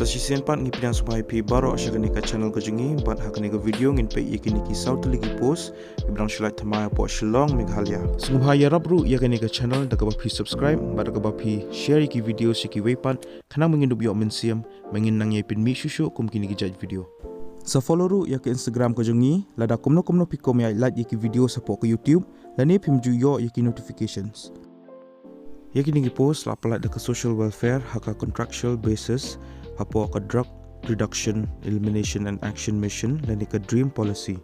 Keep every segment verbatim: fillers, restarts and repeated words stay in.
Shisien pat ngi pdiang sngewbha ïa phi baroh sha kane ka channel ka jong ngi, bad ha kane ka video ngin peit ïa kine ki saw tylli ki post kiba dang shu lait thymmai hapoh Shillong, Meghalaya. Sngewbha ïarap ruh ïa kane ka channel da kaba phi subscribe bad da kaba phi share ïa ki video sha kiwei pat, khnang ba ngin dup ïoh mynsiem ba ngin nang ïai pynmih shuh shuh kum kine ki jait video. Sa follow ruh ïa ka Instagram ka jong ngi, lada kumno kumno phi kwah ban ïa lait ïa ki video hapoh ka YouTube, lane phim ju ïoh ïa ki notifications. Ïa kine ki post la pyllait da ka Social Welfare ha ka contractual basis hapoh ka Drug Reduction, Elimination and Action Mission lane ka DREAM Policy.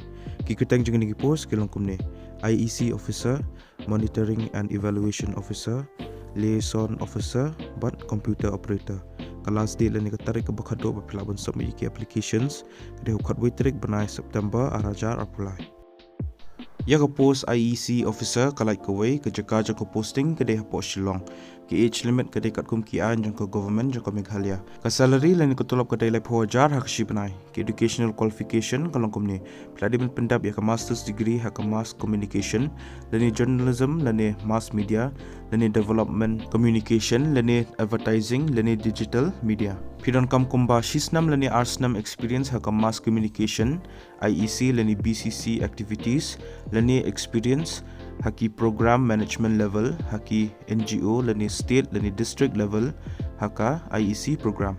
Ki kyrteng jong kine ki post ki long kumne: I E C Officer, Monitoring and Evaluation Officer, Liaison Officer bad Computer Operator. Ka last date lane ka tarik kaba khatduh ba phi lah ban submit ïa ki applications ka dei ha ka khatwei tarik bnai September ar hajar arphew lai. Ïa ka post I E C Officer ka lait kawei, ka jaka jong ka posting ka dei hapoh Shillong. Ka age limit ka dei katkum ki aiñ jong ka government jong ka Meghalaya. Ka salary lane ka tulop ka dei laiphew hajar ha ka shi bnai. Ka educational qualification ka long kumne: phi lah dei ban pyndap ïa ka master's degree ha ka mass communication, lane journalism, lane mass media, lane development communication, lane advertising, lane digital media. Phi donkam kumba shi snem lane ar snem experience ha ka mass communication, I E C lane B C C activities, lane experience ha ki program management level ha ki N G O lane state lane district level ha ka I E C program.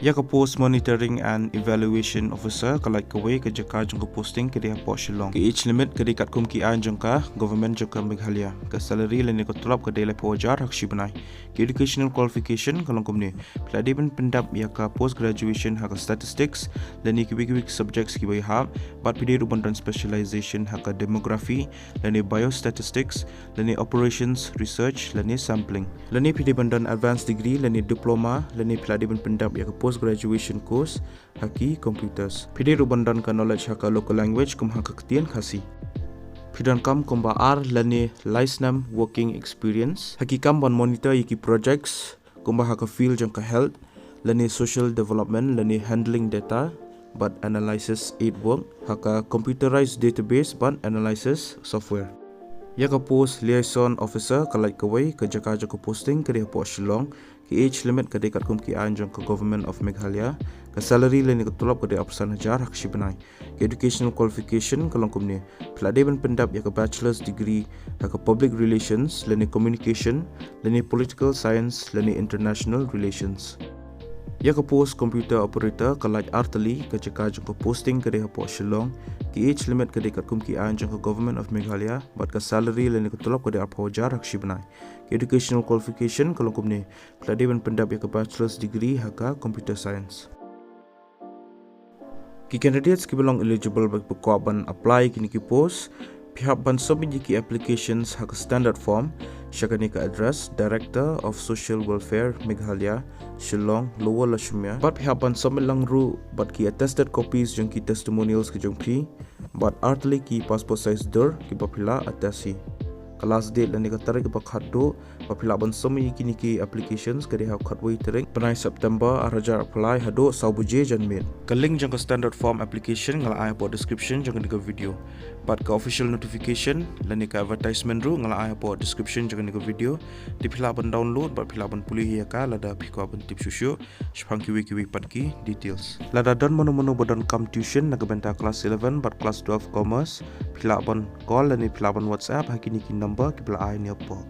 Ïa ka post Monitoring and Evaluation Officer ka lait kawei, ka jaka jong ka posting ka dei hapoh Shillong. Ka age limit ka dei katkum ki aiñ jong ka government jong ka Meghalaya. Ka salary lane ka tulop ka dei laiphew hajar ha ka shi bnai. Ka educational qualification ka long kumne: phi lah dei ban pyndap ïa ka post graduation ha ka statistics lane kiwei kiwei ki subjects kiba ïahap, bad phi dei ruh ban don specialization ha ka demography lane biostatistics lane operations research lane sampling. Lane phi dei ban don advanced degree lane diploma, lane phi lah dei ban pyndap ïa ka post graduation course ha ki computers. Phi dei ruh ban don ka knowledge ha ka local language kum ha ka ktien Khasi. Phi donkam kumba ar lane lai snem working experience ha ki kam ban monitor ïa ki projects kumba ha ka field jong ka health lane social development lane handling data bad analysis aid work ha ka computerized database bad analysis software. Ïa ka post Liaison Officer ka lait kawei, ka jaka jong ka posting ka dei hapoh Shillong. Ka age limit ka dei katkum ki aiñ jong ka Government of Meghalaya. Ka salary lane ka tulop ka dei arphew san hajar ha ka shi bnai. Ka educational qualification ka long kumne: phi lah dei ban pyndap ïa ka bachelor's degree ha ka public relations lane communication lane political science lane international relations. Ïa ka post computer operator ka lait ar tylli, ka jaka jong ka posting ka dei hapoh Shillong. Ka age limit ka dei katkum ki aiñ jong ka Government of Meghalaya, bad ka salary lane ka tulop ka dei arphew hajar ha ka shi bnai. Ka educational qualification ka long kumne: phi lah dei ban pyndap ïa ka bachelor's degree ha ka computer science. Ki candidates kiba long eligible bad kiba kwah ban apply ïa kine ki post, phi hap ban submit ïa ki applications ha ka standard form sha kane ka address: Director of Social Welfare, Meghalaya, Shillong, Lower Lashumya. Bad phi hap ban submit lang ruh bad ki attested copies jong ki testimonials ki jong phi, bad ar tylli ki passport size dur kiba phi lah attest hi. Ka last date lane ka tarik kaba khatduh ba phi lah ban submit ïa kine ki applications ka dei ha ka khatwei tarik bnai September ar hajar arphew lai haduh saw baje janmiet. Ka link jong ka standard form application nga la ai hapoh description jong kane ka video. Bad ka official notification lane ka advertisement ruh nga la ai hapoh description jong kane ka video. Te phi lah ban download bad phi lah ban pule ïa ka lada phi kwah ban tip shuh shuh shaphang kiwei kiwei pat ki details. Lada don mano mano ba donkam tuition na ka bynta class eleven bad class twelve commerce, phi lah ban call lane phi lah ban WhatsApp ha kine ki number kiba la ai ne hapoh.